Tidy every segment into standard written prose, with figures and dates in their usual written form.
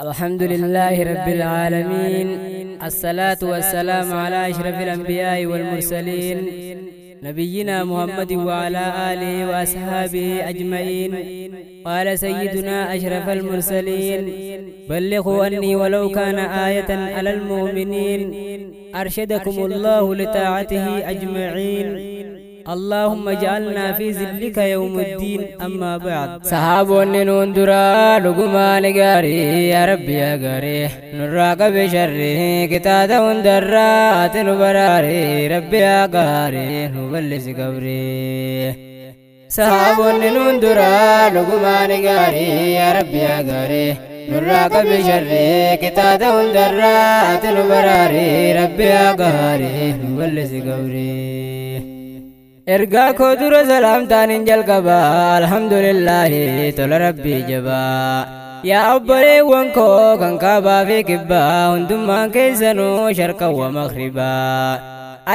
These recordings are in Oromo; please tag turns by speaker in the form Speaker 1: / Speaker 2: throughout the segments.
Speaker 1: الحمد لله رب العالمين، الصلاة والسلام على أشرف الأنبياء والمرسلين، نبينا محمد وعلى آله وأصحابه أجمعين. قال سيدنا أشرف المرسلين: بلغوا أني ولو كان آية على المؤمنين. أرشدكم الله لطاعته أجمعين. اللهم اجعلنا في ظلك يوم الدين. أما بعد،
Speaker 2: Sahaabonni nuun duraa dhugumaan gaarii، yaa Rabbi yaa gaarii nurraa qabe sharrii kitaata hundarraa ati nu baraarii، Rabbi yaa gaarii nu bal'isi qabrii. Sahaabonni nuun duraa dhugumaan gaarii، yaa Rabbi yaa gaarii nurraa qabe sharrii kitaata hundarraa ati nu baraarii، Rabbi yaa gaarii nu bal'isi qabrii. Ergaa koo dura salaamtaan hin jalqaba، alhamdulillahi tola Rabbii jabaa. Yaa obboleewwan koo kan kaabaa fi kibbaa، hundummaan keessanuu sharqawwa makribaa.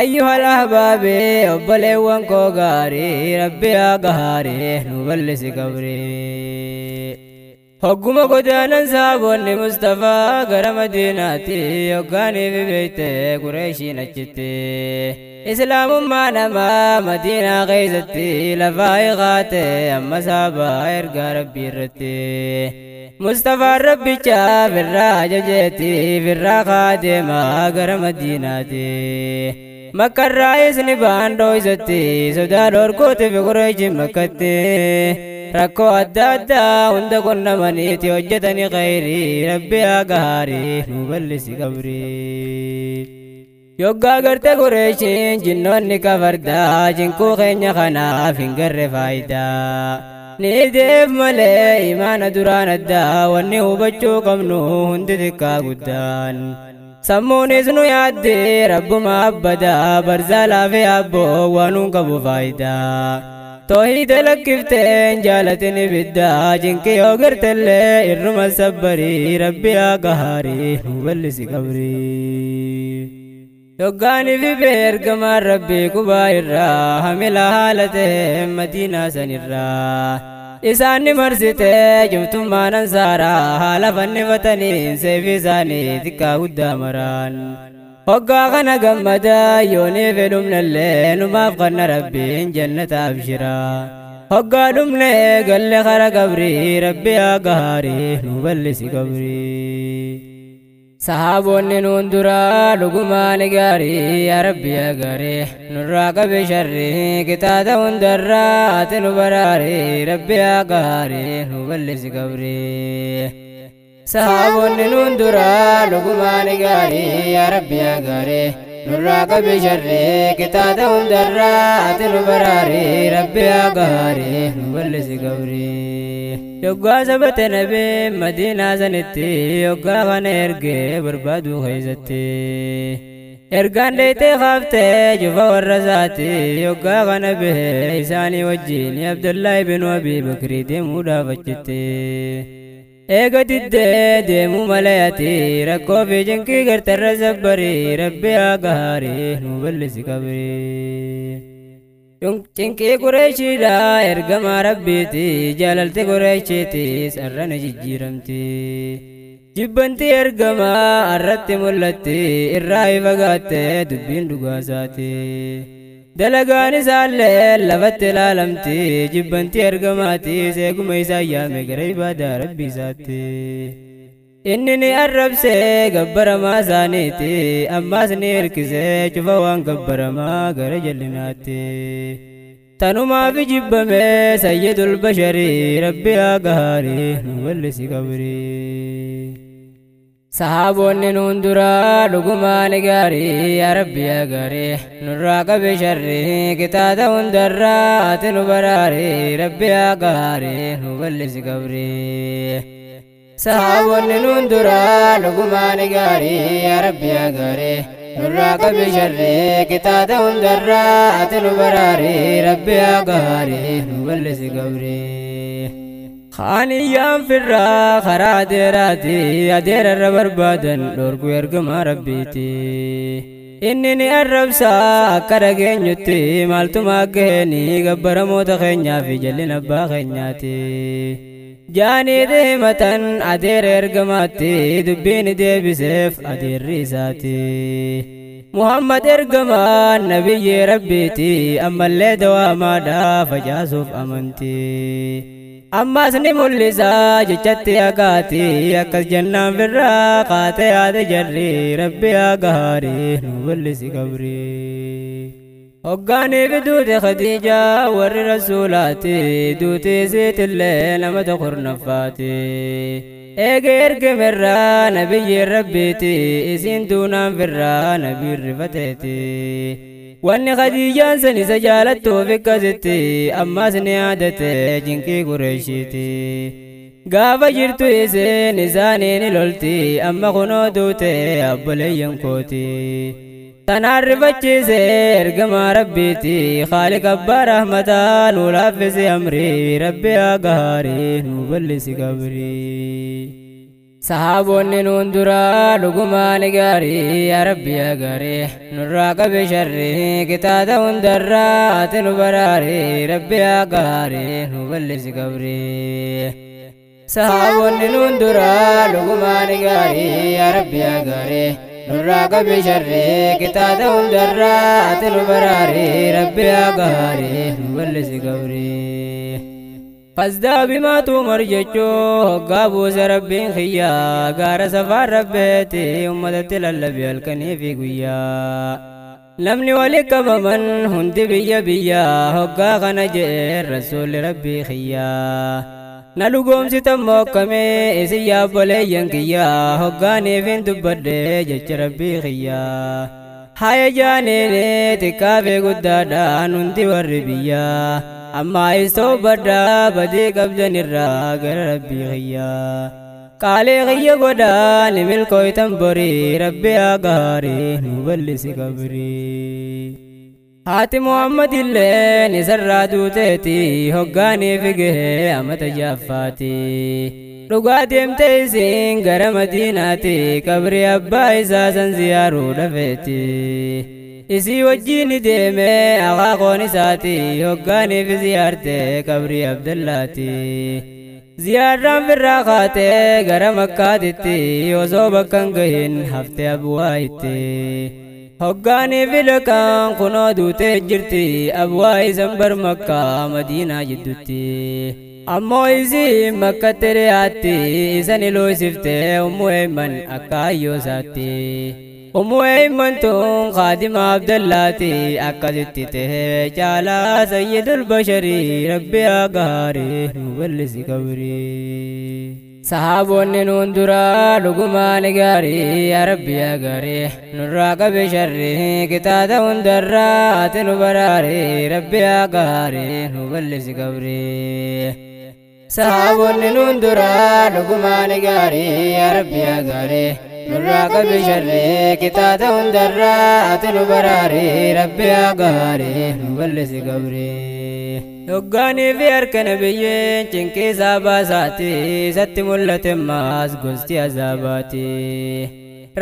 Speaker 2: Ayyuhal ahbaabi، obboleewwan koo gaarii، Rabbi yaa gaarii nu bal'isi qabrii. Hogguma godaanan sahaabonni Mustafaa gara Madiinaatti hoggaaniif beeyte Qureeshiin achitti. Islaamummaa namaa Madiinaa keessatti lafaa hiikaate amma saabaa ergaa Rabbii irratti. Mustafaan Rabbicha firraa ajajeetti firraa kaadeemaa gara Madiinaatti. Makkarraa isni ba'an dhoysatti sodaa dhorkootiif Qureeshiin Makkatti. Rakkoo adda addaa hunda qunnamaniiti hojjetanii khayrii، Rabbi yaa gaarii nu bal'isi qabrii. Yoggaa garte Qureeshiin jinnoonni kafardaa jinquu keenya kanaaf hin garre faayidaa. Ni deef malee imaana duraan addaa wanni hubachuu qabnu hundi xiqqaa guddaan. Sammuunis nu yaadde Rabbuma abbadaa barzaa laafee abboo waan qabu faayidaa. Toohida lakkifteen jaalatin ibiddaa jinqii yoo gartellee irruma sabbarii، Rabbi yaa gaarii nu bal'isi qabrii. Yoggaanii fi beergamaan Rabbii qubaa irraa hamila haala ta'e Madiinaa sanirraa. Isaan ni marsite jumtummaan ansaaraa haala fannifatanii seefi isaanii xiqqaa guddaa maraan. Hoggaa kana gammada yoonii fedhumnallee numaaf kanna Rabbiin jannata abshiraa. Hoggaa dhumne galle kara qabrii، Rabbi yaa gaarii nu bal'isi qabrii. Sahaabonni nuun duraa dhugumaan gaarii، yaa Rabbi yaa gaarii nurraa qabe sharrii kitaata hundarraa ati nu baraarii، Rabbi yaa gaarii nu bal'isi qabrii. Sahaabonni nuun duraa dhugumaan gaarii، yaa Rabbi yaa gaarii nurraa qabe sharrii kitaata hundarraa ati nu baraarii، Rabbi yaa gaarii nu bal'isi qabrii. Yoggaa sabate nabii Madiinaa sanitti yoggaa kana ergee barbaaduu keessatti. Ergaan deeytee kaaftee jufa warra isaati yoggaa kana bahee isaanii wajjin Abdullaahi bin Abii Bakrii deemuudhaaf achitti. Eega diddee deemuu malee ati rakkoo fi jinqii gartarra sabbarii، Rabbi yaa gaarii nu bal'isi qabrii. Cinqii Qureeshiidha ergamaa Rabbiiti jaalalti Qureeshiitis irra ni jijjiiramti. Jibbanti ergamaa irratti mul'atti irraa fagaatte dubbiin dhugaasaati. Dalagaan isaallee lafatti ilaalamti jibbanti ergamaatiis eeguma isaa yaame gara ibaadaa Rabbii isaatti. Inni ni arrabsee gabbaramaa isaaniiti ammaas ni hirkisee cufa waan gabbaramaa gara jallinaatti. Tanumaaf jibbame sayyidul basharii، Rabbi yaa gaarii nu bal'isi qabrii. Sahaabonni nuun duraa dhugumaan gaarii، yaa Rabbi yaa gaarii nurraa qabe sharrii kitaata hundarraa ati nu baraarii، Rabbi yaa gaarii nu bal'isi qabrii. Sahaabonni nuun duraa dhugumaan gaarii، yaa Rabbi yaa gaarii nurraa qabe sharrii kitaata hundarraa ati nu baraarii، Rabbi yaa gaarii nu bal'isi qabrii. Kaaniyyaan firraa karaa adeeraati adeerarra barbaadan dhorku ergamaa Rabbiiti. Inni ni arrabsaa akka dhageenyutti maaltuma gaheenii gabbaramoota keenyaa fi jallina abbaa keenyaati. Jaanii deematan adeera ergamaatti dubbiin deebiseef adeerri isaati. Muhammad ergamaan nabiyyi rabbiiti ammallee dawaamaadha facaasuuf amanti. Ammas ni mul'isa jechatti haqaati akkas jennaan firraa kaatee yaada jarri rabbi haa gaarii nu bal'isi qabrii. Hoggaanii fi duute Khadiijaa warri rasuulaati duute isiitillee nama tokkornaffaati. Eega ergamerraa nabiyyi rabbiiti isiin duunaan firraa nabiin rifateeti. Wanni Khadiijaan san isa jaalattuuf akkasitti ammas ni yaadate jinqii Qureeshiiti. Gaafa jirtu isiin isaanii ni lolti amma kunoo duute obboleeyyan kooti. Tanaan rifachiise ergamaa rabbiiti Khaaliq abbaa rahmataa nu laaffisi amrii rabbi haa gaarii nu bal'isi qabrii. Sahaabonni nuun duraa dhugumaan gaarii yaa rabbi yaa gaarii nurraa qabi sharrii kitaaba hundarraa ati nu baraarii rabbi yaa gaarii nu bal'isi qabrii. Sahaabonni nuun duraa dhugumaan gaarii yaa rabbi yaa gaarii nurraa qabi sharrii kitaaba hundarraa ati nu baraarii rabbi yaa gaarii nu bal'isi qabrii. Fasdaa bimaa tuumar jechuu hoggaa buuse rabbiin xiyyaa gaara safaan rabbeeti uummatatti lallabe halkanii fi guyyaa. Namni wali qabaman hundi biyya biyyaa hoggaa kana jee rasuulli rabbii xiyyaa. Na dhugoomsitan mookkamee isin yaabboleeyyan kiyyaa hoggaaniif hin dubbadhe jecha rabbii xiyyaa. Haya jaaniini xiqqaa fi guddaadhaan hundi warri biyyaa. Amma isoo baddaa badii qabdanirraa gara rabbii xiyyaa. Qaalee xiyya godhaa ni milkooytan borii rabbi haa gaarii nu bal'isi qabrii. Haati Muhammad illee isarraa duuteeti hoggaanii figee amata jaaffaati. Dhugaa deemte isiin gara Madiinaati qabrii abbaa isaa san ziyaaruu dhafeeti. Isii wajjin deeme akaakon isaati hoggaaniif ziyaarte qabrii Abdallaati. Ziyaarraan firraa kaatee gara Makkaatitti osoo bakka hin gahin hafte Abwaayitti. Hoggaaniif ilkaan kunoo duutee jirti Abwaayi sanbar Makkaa Madiinaa jidduutti. Ammoo isiin Makkatti dhiyaatti isan iloosiftee Ummu Eeyman akka hayyoo isaatti. Ummu Eeyman tun Khaadima Abdallaati akkasitti tahee caalaa Sayyidul Basharii rabbi haa gaarii nu bal'isi qabrii. Sahaabonni nuun duraa dhugumaan gaarii yaa rabbi yaa gaarii nurraa qabi sharrii kitaaba hundarraa ati nu baraarii rabbi yaa gaarii nu bal'isi qabrii. Sahaabonni nuun duraa dhugumaan gaarii yaa rabbi yaa gaarii nurraa qabi sharrii kitaaba hundarraa ati nu baraarii rabbi yaa gaarii nu bal'isi qabrii. Hoggaanii fi harka nabiyyeen cinqii isaa baasaati isatti mul'ate maas gosti azaabaati.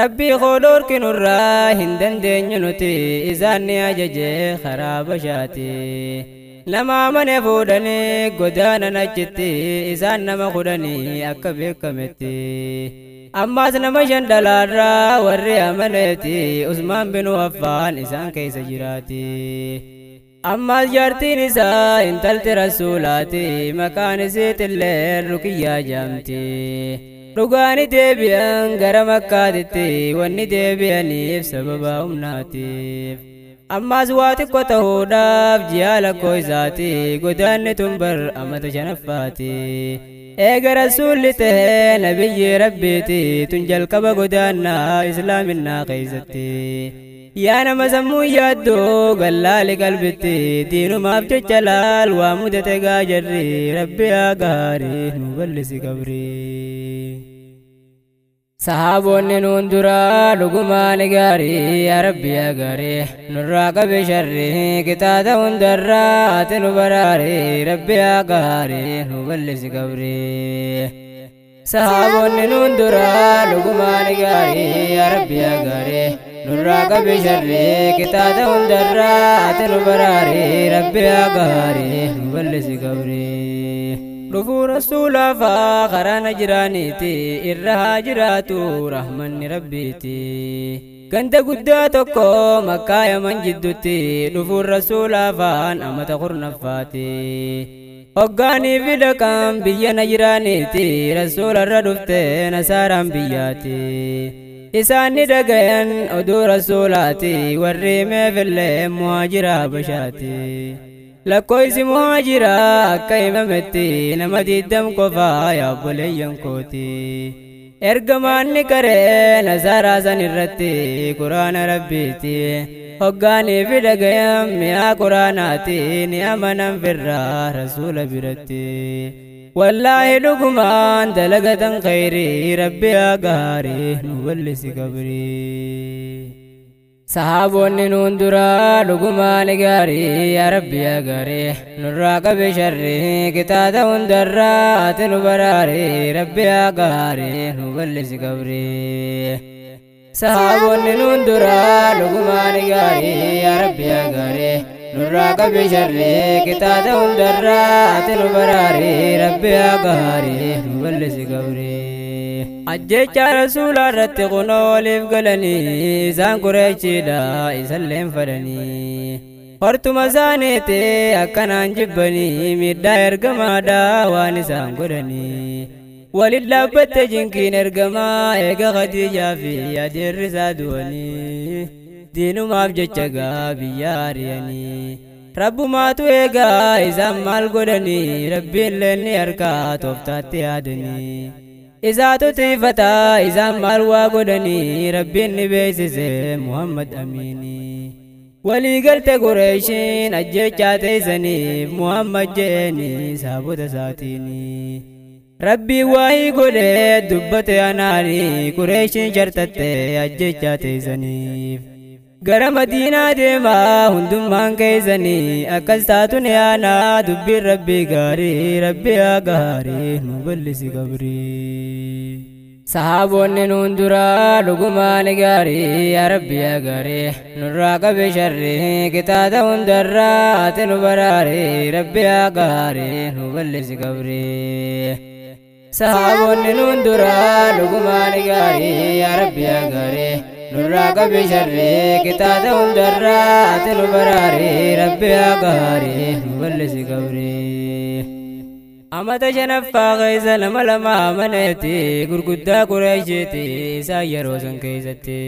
Speaker 2: Rabbii koodhoorki nurraa hin dandeenyu nuti isaan ni ajaje karaa bashaati. Nama amane fuudhanii godaanan achitti isaan nama kudhanii akka beekametti. Ammaas nama shan dhalaarraa warri amaneeti Usmaan bin Affaan isaan keessa jiraati. Ammaas jaartiin isaa intalti rasuulaati maqaan isiitillee Rukiyyaa jaamti. Dhugaani deebi'an gara Makkaatitti wanni deebi'aniif sababa humnaatiif. Ammaas waa xiqqoo ta'uudhaaf ji'a lakkoo isaati godaanni tun bar amata shanaffaati. Eega rasuulli tahee nabiyyi rabbiiti tun jalqaba godaannaa islaaminaa keessatti. Yaa nama sammuu yaaddoo gallaali qalbitti diinumaaf jecha laal waa mudate gaa jarri rabbi haa gaarii nu bal'isi qabrii. Sahaabonni nuun duraa dhugumaan gaarii yaa rabbi yaa gaarii nurraa qabi sharrii kitaaba hundarraa ati nu baraarii rabbi yaa gaarii nu bal'isi qabrii. Sahaabonni nuun duraa dhugumaan gaarii yaa rabbi yaa gaarii nurraa qabi sharrii kitaaba hundarraa ati nu baraarii rabbi yaa gaarii nu bal'isi qabrii.
Speaker 1: Dhufuu rasuulaafaa karaa Najraaniiti, irra haa jiraatu rahmanni Rabbiiti. Ganda guddaa tokko Makkaa Yaman jidduutti dhufuun rasuulaafaan amata 10ffaati. Hoggaanii fi dhaqan biyya Najraaniiti, rasuularra dhufte nasaaraan biyyaati. Isaan ni dhagayan oduu rasuulaati, warri himeefillee muhaajira Habashaati. Lakkoofsi muhaajiraa akka himametti nama 20 qofaa, yaa obboleeyyan kooti. Ergamaan ni qaree nasaaraa san irratti quraana Rabbiiti. Hoggaanii fi dhagayan mi'aa quraanaati, ni amanan firraa rasuula biratti. Wallaahi dhugumaan dalagatan khayrii, Rabbi haa gaarii nu ballisi qabrii. Sahaabonni nuun duraa dhugumaan gaarii, yaa Rabbi yaa gaarii nurraa qabe sharrii, kitaata hundarraa ati nu baraarii, Rabbi yaa gaarii nu ballisi qabrii. Sahaabonni nuun duraa dhugumaan gaarii, yaa Rabbi yaa gaarii nurraa qabe sharrii, kitaata hundarraa ati nu baraarii, Rabbi yaa gaarii nu ballisi qabrii. Ajjecha rasuulaa irratti kunoo waliif galanii, isaan Qureeshiidha isalleen fadhanii. Hortuma isaaniiti akkanaan jibbanii, miidhaa ergamaadha waan isaan godhanii. Walin dhaabbatte jinkiin ergamaa eega Khadiijaa fi adeerri isaa du'anii. Diinumaaf jecha gaa biyya ari'anii. Rabbumaatu eegaa isaan maal godhanii, Rabbiin leenni harkaa tooftaatti yaadanii. Isaatu tiifataa isaan maal waa godhanii, Rabbiin ni beeksise Muhammad Amiinii. Walii galte Qureeshiin ajjechaa teessaniif Muhammad jeeni saabota isaatiini. Rabbii waa'ii godhee dubbate anaanii, Qureeshiin shartatte ajjechaa teessaniif. Gara Madiinaa deemaa hundummaan keessanii, akkas taatu ni aanaa dubbiin Rabbii gaarii, Rabbi yaa gaarii nu ballisi qabrii. Sahaabonni nuun duraa dhugumaan gaarii, yaa Rabbi yaa gaarii nurraa qabe sharrii, kitaata hundarraa ati nu baraarii, Rabbi yaa gaarii nu ballisi qabrii. Sahaabonni nuun duraa dhugumaan gaarii, yaa Rabbi yaa gaarii nurraa qabe sharrii, kitaata hundarraa ati nu baraarii, Rabbi yaa gaarii nu ballisi qabrii. Amata 5ffaa keessa nama lama amaneeti, gurguddaa Qureeshiiti isaan yeroo san keessatti.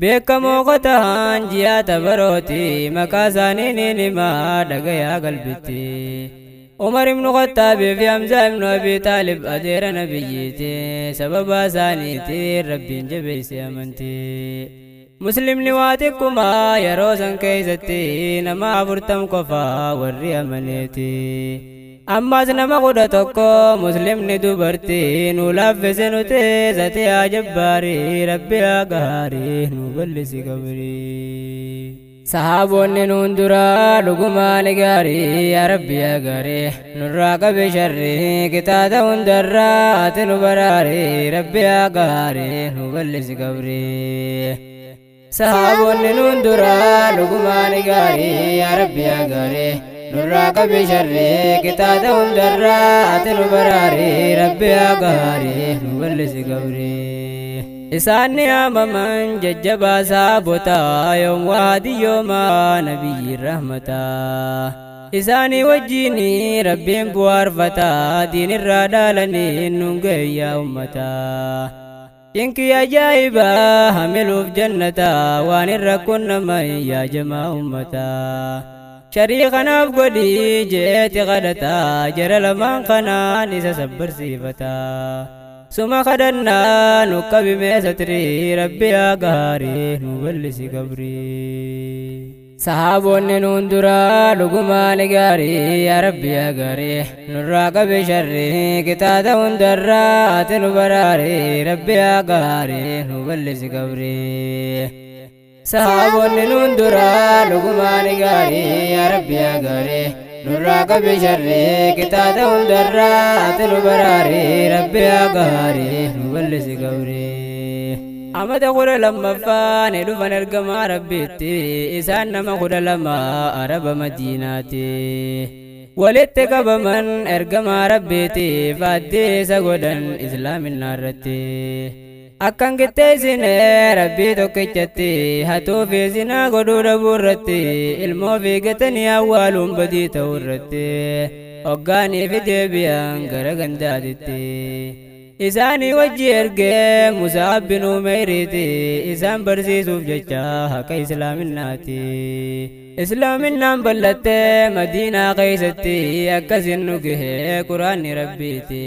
Speaker 1: Beekamoo qotahan ji'aata barooti, maqaa isaanii ni himaa dhagayaa qalbitti. Umar ibnu Khattaabii fi Hamzaa ibnu Abi Taalib adeera nabiyyiiti, sababa isaaniitiin Rabbiin jabeesse amantii. Muslimni waa xiqquma yeroo san keessatti nama 40 qofaa warri amaneeti. Ammas nama 11 muslimni dubartii nu laaffise nuti sati yaa jabbaarii, Rabbi yaa gaarii nu ballisi qabrii. Sahaabonni nuun duraa dhugumaan gaarii, yaa Rabbi yaa gaarii nurraa qabe sharrii, kitaata hundarraa ati nu baraarii, Rabbi yaa gaarii nu ballisi qabrii. Sahaabonni nuun duraa dhugumaan gaarii, yaa Rabbi yaa gaarii nurraa qabe sharrii, kitaata hundarraa ati nu baraarii, Rabbi yaa gaarii nu ballisi qabrii. Isaan ni amaman jajjabaa saabotaa, yoom waadi yoomaa nabiyyi rahmataa. Isaanii wajjin Rabbiin bu'aarfataa, diinirraa dhaalanii nuun gayyaa ummataa. Cinkii ajaa'ibaa hamiluuf jannataa, waan irra qunnama yaa jamaa ummataa. Sharii kanaaf godhii jeeti kadhataa, jara lamaan kanaan isa sabbarsiifataa. Suma kadhannaa nu qabi meesatrii, Rabbi yaa gaarii nu ballisi qabrii. Sahaabonni nuun duraa dhugumaan gaarii, yaa Rabbi yaa gaarii nurraa qabe sharrii, kitaata hundarraa ati nu baraarii, Rabbi yaa gaarii nu ballisi qabrii. Sahaabonni nuun duraa dhugumaan gaarii, yaa Rabbi yaa gaarii nurraa qabe sharrii, kitaata hundarraa ati nu baraarii, Rabbi yaa gaarii nu ballisi qabrii. Amata 12ffaa ni dhufan ergamaa Rabbiitti, isaan nama 12 Araba Madiinaati. Walitti qabaman ergamaa rabbiitiif addeessa godhan islaaminaa irratti. Akkan qixxeessine rabbii tokkichatti hatuu fi zinaa godhuu dhabuu irratti ilmoo fi gatanii awwaaluun badii ta'uu irratti hoggaanii fi deebi'an gara gandaatitti. Isaanii wajji ergee Musaa bin Umeyriiti isaan barsiisuuf jecha haqa islaaminaati. Islaaminaan bal'attee Madiinaa keessatti akkasin nu gahee quraanni rabbiiti.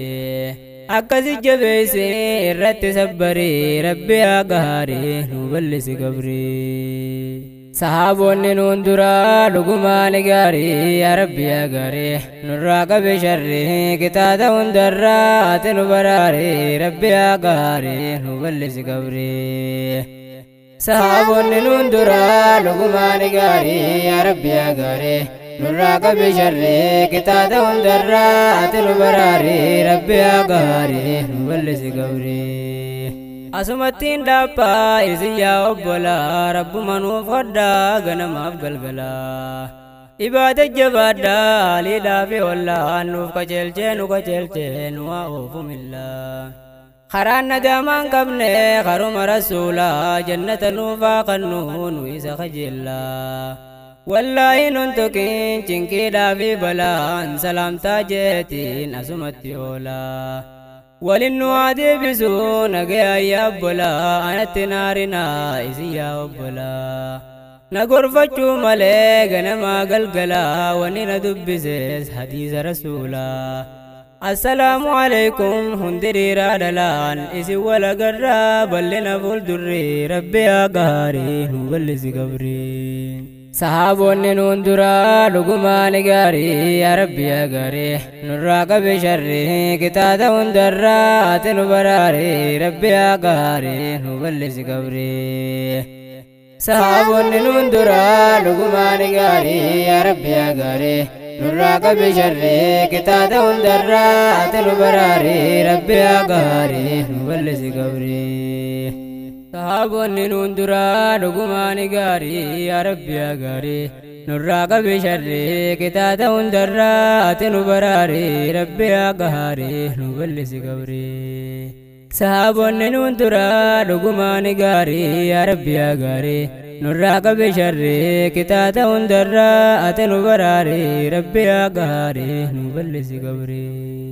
Speaker 1: Akkasi jabeessi irratti sabbarii rabbi haa gaarii nu bal'isi gabrii. Sahaabonni nuun duraa dhugumaan gaarii yaa rabbi yaa gaarii nurraa qabe sharrii kitaata hundarraa ati nu baraarii rabbi yaa gaarii nu bal'isi gabrii. Sahaabonni nuun duraa dhugumaan gaarii yaa rabbi yaa gaarii nurraa qabe sharrii kitaata hundarraa ati nu baraarii rabbi yaa gaarii nu bal'isi gabrii. Asumattiin dhaabbaa isin yaa obbolaa rabbuma nuuf hodhaa ganamaaf galgalaa. Ibaada jabaadhaa haaliidhaa fi ollaan nuuf qajeelchee nu qajeelchee nu haa oofu millaa. Karaan nadaamaan qabne karuma rasuulaa jannata nuuf haa kennu nu isa kajeellaa. Wallaahi nun tukin cinqiidhaa fi balaan salaamtaa jeetiin asumatti oolaa. Walin nu haa deebisu nagaya yaa obbolaa anatti naarinaa isin yaa obbolaa. Na gorfachuu malee ganamaa galgalaa wanni na dubbises hadiisa rasuulaa. Assalaamu alaikum hundi dhiiraa dhalaan isin wal agarraa bal'ina fuuldurri rabbi yaa gaarii nu bal'isi gabrii. Sahaabonni nuun duraa dhugumaan gaarii yaa rabbi yaa gaarii nurraa qabe sharrii kitaata hundarraa ati nu baraarii rabbi yaa gaarii nu bal'isi gabrii. Sahaabonni nuun duraa dhugumaan gaarii yaa rabbi yaa gaarii nurraa qabe sharrii kitaata hundarraa ati nu baraarii rabbi yaa gaarii nu bal'isi gabrii. Sahaabonni nuun duraa dhugumaan gaarii yaa rabbi yaa gaarii nurraa qabe sharrii kitaata hundarraa ati nu baraarii rabbi yaa gaarii nu bal'isi gabrii. Sahaabonni nuun duraa dhugumaan gaarii yaa rabbi yaa gaarii nurraa qabe sharrii kitaata hundarraa ati nu baraarii rabbi yaa gaarii nu bal'isi gabrii.